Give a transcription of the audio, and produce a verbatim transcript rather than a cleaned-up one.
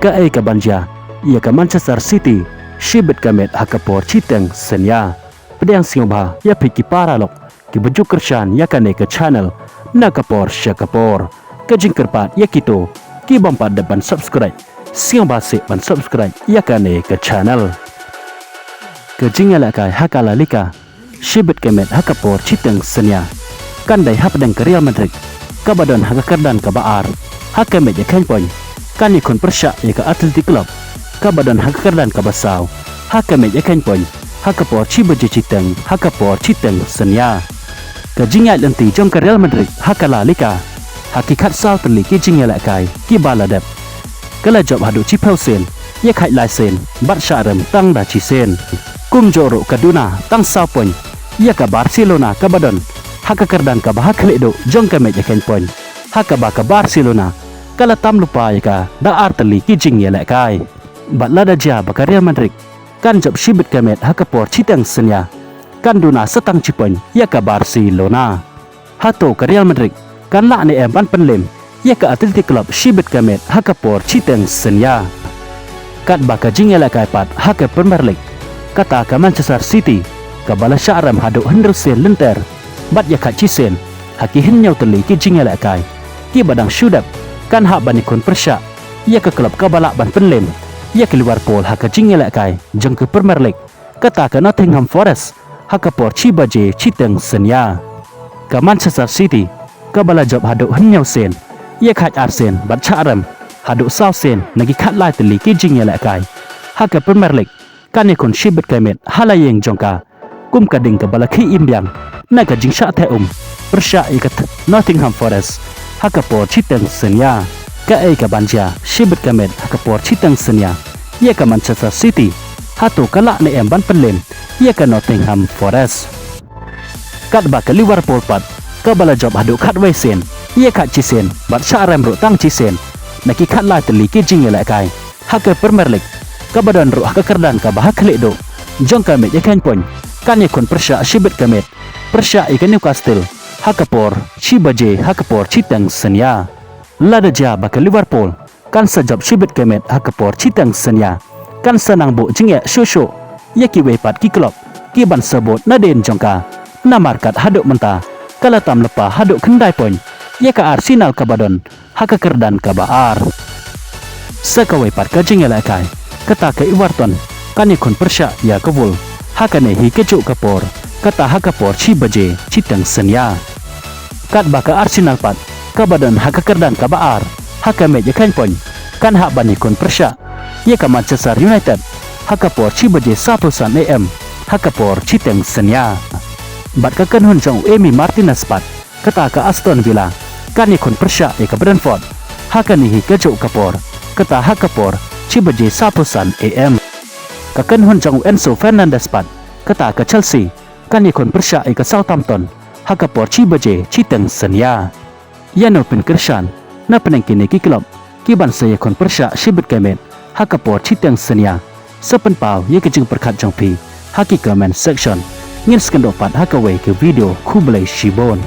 Kaei kaban jia ïa ka Manchester City shibit ka met ha ka por shiteng synñia? Pdiang sngewbha ïa phi ki paralok kiba ju kyrshan ïa kane ka channel na ka por sha ka por. Ka jingkyrpad ïa kito kibym pat dep ban subscribe, sngewbha seh ban subscribe ïa kane ka channel. Ka jingïalehkai ha ka La Liga shibit ka met ha ka por shiteng synñia kan dei hapdeng ka Real Madrid kaba don ha ka kyrdan kaba ar ha ka met ïakheiñ point, kan ïakhun pyrshah ïa ka Athletic Club kaba don ha ka kyrdan kaba saw ha ka met ïakheiñ point ha ka por shi baje shiteng ha ka por shiteng synñia. Ka jingïaid lynti jong ka Real Madrid ha ka La Liga ha ki khatsaw tylli ki jingïalehkai kiba la dep, ka la jop haduh shiphew sien, ïakhaid lai sien bad shah rem tang da shisien. Kumjuh ruh ka duna tang saw point ïa ka Barcelona kaba don ha ka kyrdan kaba ha khlieh duh jong ka met ïakheiñ point, ha kaba ka Barcelona ka la tam lypa ïa ka da ar tylli ki jingïalehkai. Bad lada jia ba ka Real Madrid kan jop shibit ka met ha ka por shiteng synñia, kan duna sa tang shi point ïa ka Barcelona. Hato ka Real Madrid kan lah ne em ban pynlem ïa ka Athletic Club shibit ka met ha ka por shiteng synñia? Katba ka jingïalehkai pat ha ka Premier League, kata ka Manchester City kaba la shah rem haduh hynriew sien lynter bad ïakhaid shisien ha ki hynñiew tylli ki jingïalehkai kiba dang shu dep, kan hap ban ïakhun pyrshah ïa ka club kaba lah ban pynlem ïa ka Liverpool ha ka jingïalehkai jong ka Premier League, kata ka Nottingham Forest ha ka por shi baje shiteng synñia. Ka Manchester City kaba la jop haduh hynñiew sien, ïakhaid ar sien bad shah rem haduh saw sien na ki khatlai tylli ki jingïalehkai ha ka Premier League, kan ïakhun shibit ka met ha la ïing jong ka kum ka ding kaba la khih im biang na ka jingshah theh um pyrshah ïa ka Nottingham Forest ha ka por shiteng synñia. Kaei kaban jia shibit ka met ha ka por shiteng synñia ïa ka Manchester City? Hato ka lah ne em ban pynlem ïa ka Nottingham Forest? Katba ka Liverpool pat kaba la jop haduh khatwei sien, ïakhaid shisien bad shah rem ruh tang shisien na ki khatlai tylli ki jingïalehkai ha ka Premier League kaba don ruh ha ka kyrdan kaba ha khlieh duh jong ka met ïakheiñ point, kan ïakhun pyrshah shibit ka met pyrshah ïa ka Newcastle ha ka por shi baje ha ka por shiteng synñia. Lada jia ba ka Liverpool kan sa jop shibit ka met ha ka por shiteng synñia, kan sa nang buh jingeh shuh shuh ïa kiwei pat ki club kiban sa bud nadien jong ka. Namar kat haduh mynta ka la tam lypa haduh khyndai point ïa ka Arsenal kaba don ha ka kyrdan kaba ar. Sa kawei pat ka jingïalehkai, kata ka Everton kan ïakhun pyrshah ïa ka Wolves ha kane hi kajuh ka por, kata ha ka por shi baje shiteng synñia. Katba ka Arsenal pat kaba don ha ka kyrdan kaba ar ha ka met ïakheiñ point, kan hap ban ïakhun pyrshah ïa ka Manchester United ha ka por shi baje sawphew san A M ha ka por shiteng synñia. Bad ka kynhun jong u Emi Martinez pat, kata ka Aston Villa, kan ïakhun pyrshah ïa ka Brentford ha kane hi kajuh ka por, kata ha ka por shi baje sawphew san A M. Ka kynhun jong u Enzo Fernandez pat, kata ka Chelsea, kan ïakhun pyrshah ïa ka Southampton ha ka por shi baje shiteng synñia. Ïa no pynkyrshan na pdeng kine ki club kiban sa ïakhun pyrshah shibit ka met ha ka por shiteng synñia? Sa pynpaw ïa ka jingpyrkhat jong phi ha ki comment section. Ngin sa ïakynduh pat ha kawei ka video. Khublei shibun.